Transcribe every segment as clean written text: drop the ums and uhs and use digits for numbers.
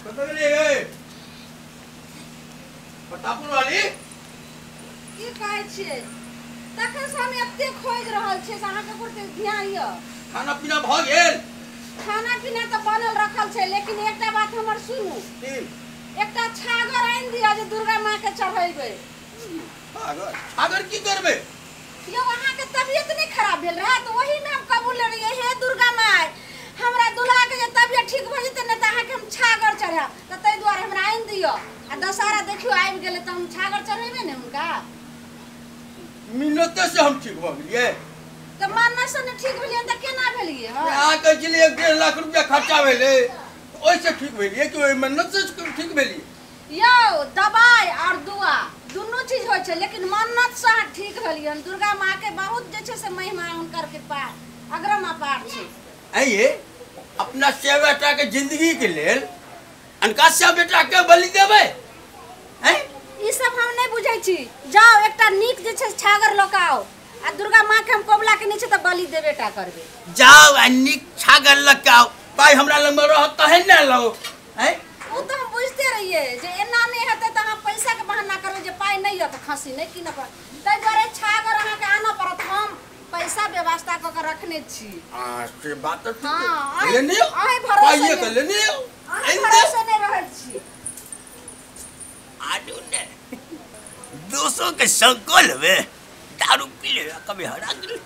कतऽ गेलियै गे प्रतापपुर वाली? की कहै छियै, तखन से हम एते खोजि रहल छियै से अहाँके प्रति ध्यान यऽ। खाना पीना भऽ गेल? खाना पीना तऽ बनल रखल छै, लेकिन एकटा बात हमर सुनू। की? एकटा छागर आनि दिअ जे दुर्गा माँ के चढ़ेबै। छागर? छागर की करबै? यौ अहाँके तबियत नहि खराब भेल रहए तऽ ओहीमे हम कबूल रहियै, हे दुर्गा माय हमरा दुल्हा के जे तबियत ठीक भऽ जेतै ने तऽ अहाँके हम छागर चढ़ायब, तऽ ताहि दुआरे हमरा आनि दिअ। आ दशहरा देखियौ आबि गेलै तऽ हम छागर चढ़ेबै ने हुनका। मिन्नते से हम ठीक भऽ गेलियै। तऽ मानना से नहि ठीक भेलियै तऽ केना भेलियै? अहाँ कहै छलियै 1.5 लाख रुपया खर्चा भेलै, ओहिसँ ठीक भेलियै कि ओहि मन्नत से ठीक भेलियै? यौ दबाइ और दुआ दुनू चीज होइ छै, लेकिन मन्नत से अहाँ ठीक भेलियै। दुर्गा माँ के बहुत जे छै से महिमा, हुनकर कृपा अग्रम अपार छै। आइए अपना से बेटा के जिंदगी के लेल अनका से बेटा के बलि देबै? ई सब हम नहि बुझै छी। जाओ एकटा नीक जे छै छागर लऽ कऽ आउ, आ दुर्गा माँ के हम कबुला के नहि छै तऽ बलि देबे टा करबै। जाओ आ नीक छागर लऽ कऽ आउ, पाइ हमरा लगमे रहत तहन ने लौ। ओ तऽ हम बुझिते रहियै जे एना नहि हेतै तऽ अहाँ पैसाके बहाना करबै जे पाइ नहि यऽ तऽ खस्सी नहि कीनऽ पड़त, ताहि दुआरे छागर अहाँके आनऽ पड़त। हम पैसा व्यवस्था कऽ के रखने छी। से बात तऽ ठीक। हाँ, लेने आउ, अहीं भरोसे पाइए के लेने आउ। अहीं भरोसे नहि रहै छी। आलू ने दोस्तों के संग लेबे, दारू पी ले, कभी हरा गेल।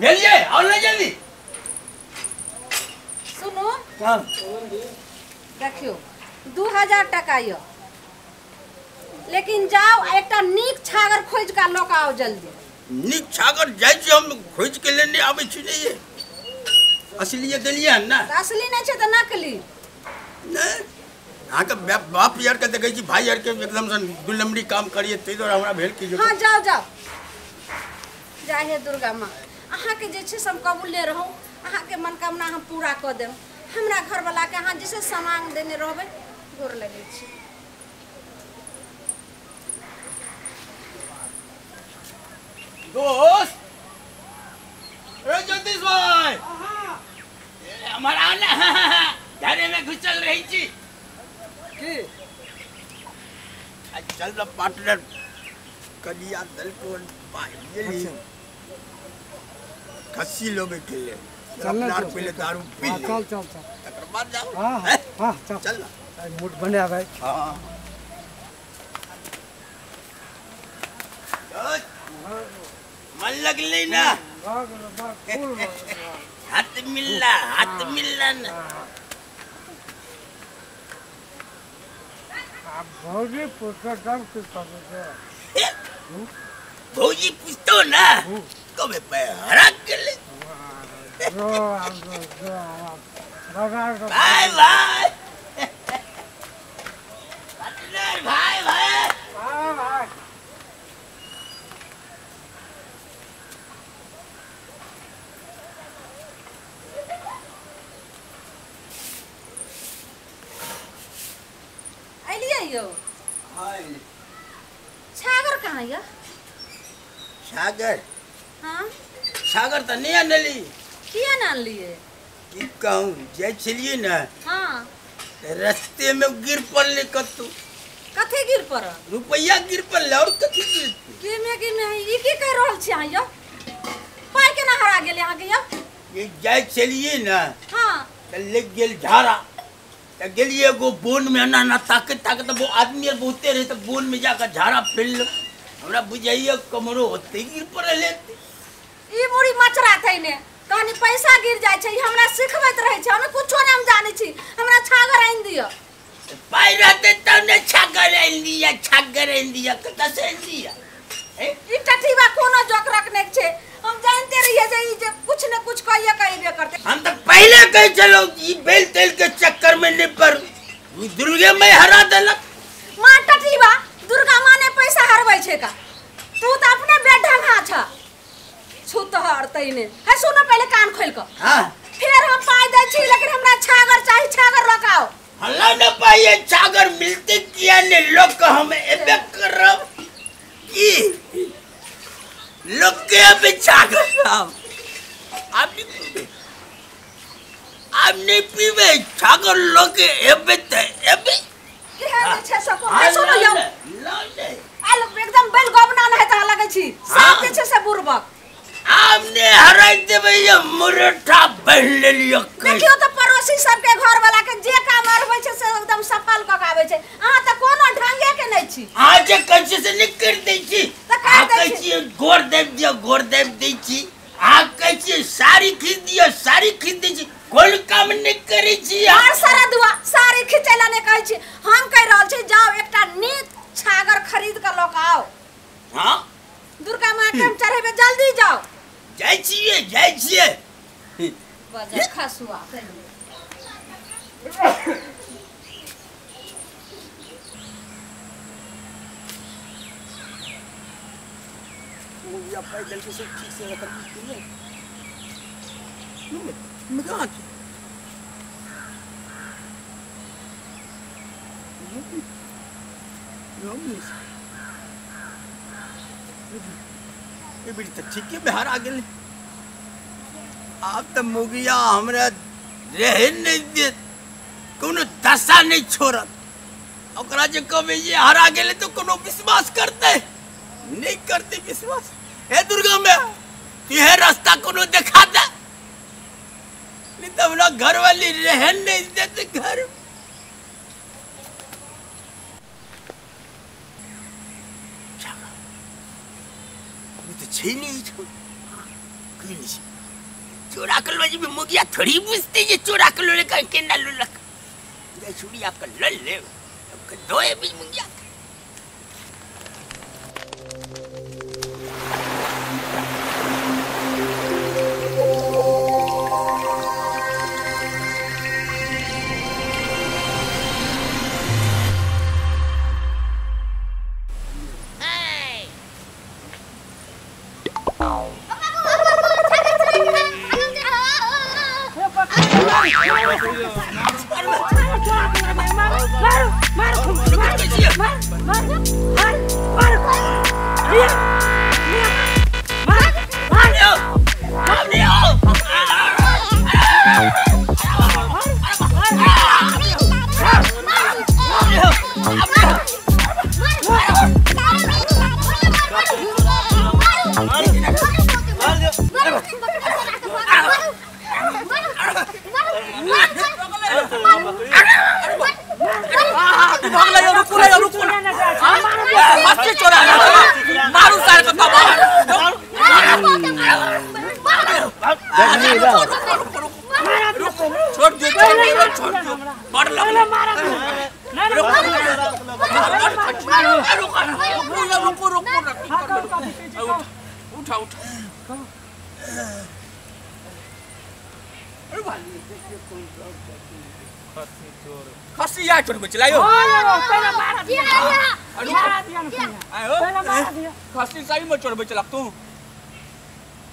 गेलियै आओ ने जल्दी। सुनू देखियौ 2000 टका यऽ, लेकिन जाओ एकटा नीक छागर खोजि कऽ लऽ कऽ आउ जल्दी। नीक छागर जाइ छी हम खोजि के लेने आबै छी। नहीं असलिए देलियै हन ने? असली नहि छै तऽ नकली। नहि अहाँके बाप यारके देखै छी, भाई यारके एकदमसँ दू नम्बरी काम करियै, ताहि दुआरे हमरा भेल कि हाँ जाओ जाओ। जय हे दुर्गा माँ, अहाँके जे छै से हम कबूलने रहूँ, अहाँके मनोकामना हम पूरा कऽ देब। हमरा घरवलाके अहाँ जे छै सामान देने रहबै। गोर लगै छी। दोस्त अरे जगदीश भाई, हमारा ना घरे में घुसल रही छी की? चल ना पार्टनर, कलिया दल को पाई खस्सी लोगे के लिए चल पहले दारू पी ले। चल चल चल तकर बाद जाओ। हां हां चल चल ना मूड बने भाई। हां मन लगले ना, हाथ मिलना, हाथ मिलना ना। भौजी पूछतो तब की करबै? भौजी पूछतो ना कबे पे हरा गेले। भाई भाई पार्टनर, भाई भाई भाई अलियै यौ। छागर कहाँ यऽ? छागर? हाँ छागर तऽ नहि आनली। किया ने आनलियै? की कहूँ, जाइ छलियै ने। हाँ रस्ते में गिर पड़ले कतौ। कथी गिर पड़ल? रुपैया गिर पड़ले। और कथी गिर? की में ई की कहि रहल छी अहाँ यौ? पाइ केना हरा गेलै अहाँके यौ? ये जाइ छलियै ने। हाँ तऽ लग गेल झाड़ा, तऽ गेलियै एगो बोन में, एना एना ताकत ताकत वो आदमी आर बहुते रहै, तऽ बोन में जाकऽ झाड़ा फेल। हमरा बुझाइए कमरो होते गिर पड़ल हेतै। ई बुढ़ी मचरा थै ने तहन पैसा गिर जाइ छै, हमरा सिखबैत रहै छै। हम कुछो नहि हम जानै छी, हमरा छागर आनि दिअ। पाइ रहतै तब ने छागर आनि दिअ। छागर आनि दिअ कतऽ से आनि दिअ? ई टठीबा कोनो जोकरक नहि छै। हम जानते रहियै जे ई जे कुछ ने कुछ कहिए कहिबे करतै। हम तऽ पहिले कहै छलहुँ ई बेल तेल के चक्कर में नहि पड़ू, ई दुर्गे माय हरा देलक। माँ टठीबा दुर्गा माँ ने पैसा हरबै छै का? तू तऽ अपने बेढंगा छ, छूतहर तैने। है सुनो पहले कान खोल कऽ। हाँ फिर हम पाइ दै छी, लेकिन हमरा छागर चाही, छागर लऽ कऽ आउ। हल्ला न पाइए छागर मिलते किया ने लोग के हम एबे करब की लोग के अबे छागर। आब आब नहीं पीबे छागर लोके एबे त एबे केहन छै सब सुनो यौ आल एकदम बैल गबना नहीं त लगै छी सब जे छै से बुरबक। आब ने हराइ देबै ये मुरठा बहन लेलियो। देखियो त पड़ोसी सबके घर वाला के जे काम आर होइ छै से एकदम सफल क के आबै छै। अहाँ त कोनो ढंगे के नै छी। अहाँ जे कहै छी से नै कर दै छी। त कर दै छी गोर देब दियो गोर देब दै छी। अहाँ कहै छी साड़ी खींच दियो साड़ी खींच दै छी। कोन काम नै करै छी। और सारा दुआ साड़ी खींचै ला नै कहै छी। हम कहि रहल छी जाओ एकटा नीक छागर खरीद के लऽ के आओ। हां दुर्गा माँ के हम चढ़ेबे जल्दी जाओ। जाइ छियै जाइ छियै। बजर खसुआ मुगिया पाइ देलकै से ठीक से रखल नहीं मैं कहाँ छी त ठीक है बिहार आ गेल। आब त मुगिया हमरा रहे नहीं देत कोनो दशा नहीं छोड़त। ओकरा जे कहबै जे हरा गेलै तो कोनो विश्वास करते नहीं करते विश्वास। हे दुर्गा में इहे रास्ता कोनो देखा दे नहीं तो हमरा घर वाली रहे नहीं देत घर। चोरा के लो मुगिया थोड़ी बुझते जे चोरा के लो केना लोलक चूड़िया के ल ले दोए भी मुगिया।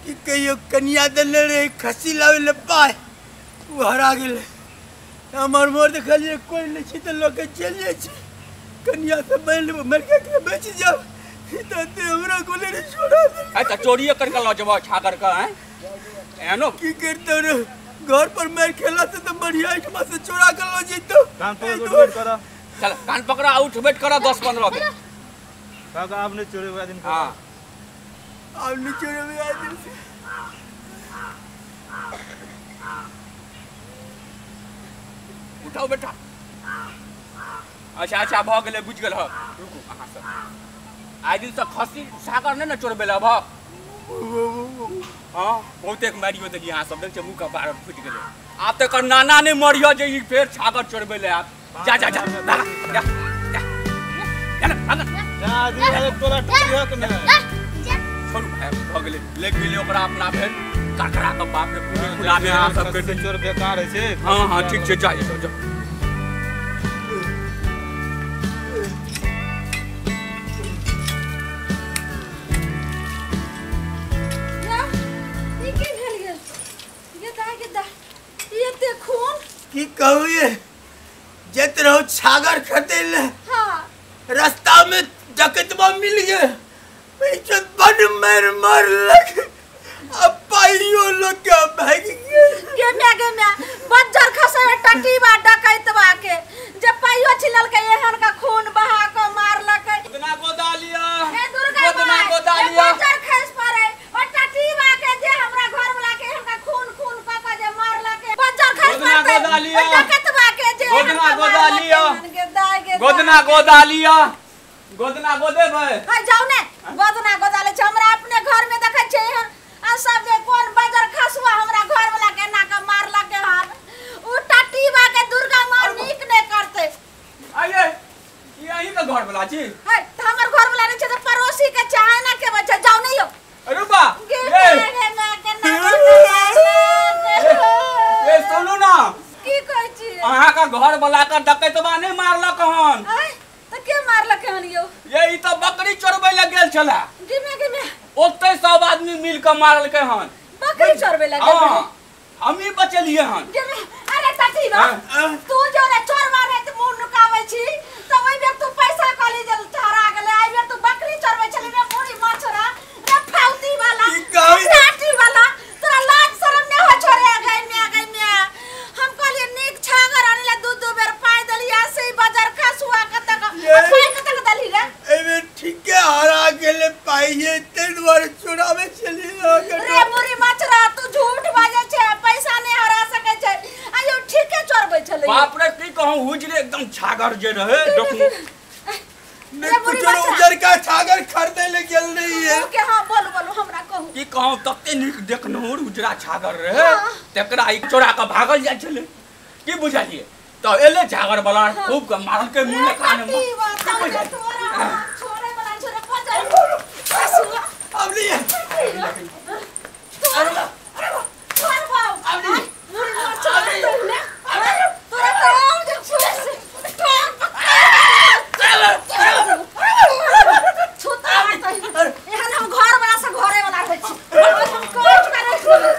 की कहियो कनिया देने रे खसी लावे ले पाय उ हरा गेलै। हमर मोर देखलिए कोई नहीं छी त लोके चल जाइ छी कनिया से बैल मर के बेच जाओ त हमरा गोले रे छोड़ा दे। अच्छा चोरी कर के ल जबो छागर के हैं एनो की करते रे घर पर मार खेला से त बढ़िया एठमा से चोरा के ल जइतो। कान पकड़ उठ कर चल कान पकड़ा उठ बैठ कर 10-15 के काका आपने चोरी वाला दिन। हां आपने चोरी वाला दिन से उठाओ बेटा। अच्छा अच्छा भ गेलै बुझ गेल ह रुकू अहाँ सब आइ दिन से खसी सागर नै ने चोरबे ला भ। हां बहुते मारियो देली अहाँ सब देख छै मुंह के बाहर फुटि गेलै। आब त एकर नाना नै मरियो जे ई फेर छागर चोरबे ले आब। जा जा जा जा जा जा ना जा आदमी तोरा टूटी हक ने छोड़ू भाई भ गेलै ले गेलै ओकरा अपना भेल ककरा के बाप रे पूरे खुला में अहाँ सब के चोर बेकार है छै। हां हां ठीक छै जा जा की कहू ये जत रहो छागर खरीदे ले। हाँ। रास्ता में डकैतवा मिल गए बन मार मार लग अब पाइयो लोग के भाग गेल। गे म्या बज्जर खसे टटीबा डकैतबा के जे पाइयो छिललकै एहन का खून बहा के मारलकै। गोदना गोदा लिया, हे दुर्गा गोदना माय, गोदा ए लिया। बज्जर खस पड़े ओ टटीबा के जे हमरा घर वाला के एहन का खून खून क के जे मारलकै। बज्जर खस गोदना पड़तै, गोदा लिया। ओ डकैतबा के जे एहन गोदना का गोदा मारलकै, लिया। एहन के दाय गे दाय। गोदना गोदा लिया, गोदना गोदेबै। हाय जाऊ ने गोदना गोदा ले छै, हमरा अपने घर में देखै छै एहन आ सब जे कोन बजर खसुआ हमरा घर वाला के ना के मारलकै हन। उ टटीबा के दुर्गा माँ नीक नै करतै। आइए ई अहीं के घर वाला छी? हाय त हमर घर वाला नै छै त पड़ोसी के चाहे ना के बच्चा जाऊ नै यौ। अरे बा गे ये गे गे के ना ये सुनू ना, की कहै छी? अहाँ का घर वाला के डकैतबा नै मारलक हन। आय त के मारलकै हन यौ? ये ई त बकरी चोरबै ले गेल छला, गिमे गिमे ओतै सब आदमी मिल के मारलकै हन। बकरी चोरबै लगे? हाँ, हमही बचलिए हन। गिमे अरे टटीबा हाँ। तू जो रे चोरबा रे त मुंह नुकाबै छी त ओइ बेर तू पैसा कहली जे हरा गेलै, आई बेर तू बकरी चोरबै छली रे मुरी मछरा रे फाउती वाला की कहै? टाटी वाला, तोरा लाज शरम नै होइ छौ रे? गै म्या गै म्या, हम कहलियै नीक छागर आनै ला दू दू बेर पाइ देलियै से बाजार खसुआ कतक ये। पाइ कतक देली रे? एमे ठीके हरा गेलै पाइये, ताहि दुआरे चोराबै छलियै। रे मुरी मछरा तू झूठ बाजै छै, पैसा नै हरा सकै छै। आयो ठीके चोरबै छलै। बाप रे की कहूं, हुजरे एकदम छागर जे रहे देखू। नहीं कुछ उजर का छागर खरीदे ले गेल रही है। ओके हां बोलू बोलू हमरा कहू। की कहूं तते नीक देखनहुर उजरा छागर रहे, हाँ। तकरा ई चोरा के भागल जाइ छलै, की बुझलियै? त एले छागर वाला खूब के मारल के मुंह रे कान में। टटीबा, की बुझलियै? तोरा छोड़े वाला छोड़े पजर खसुआ अब नहीं अरे छोड़ बाऊ मुरी मछरा तोरा तोरा तो आउ जे छुए से छुता एहन हम घर वाला से घरे वाला रहै छी। हम काट के रख देबै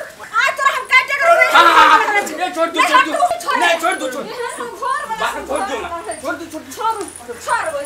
आज तोरा, हम काटे के रख हाँ, हाँ, हाँ, नहीं, छोड़ दो, छोड़ दो। छोड़ नहीं, छोड़ दो, छोड़ दो। एहन हम घर वाला से बाप रे, छोड़ दो घरे ना, वाला रहै छी। छोड़ दो, छोड़ दो। छोड़ू छोड़बै।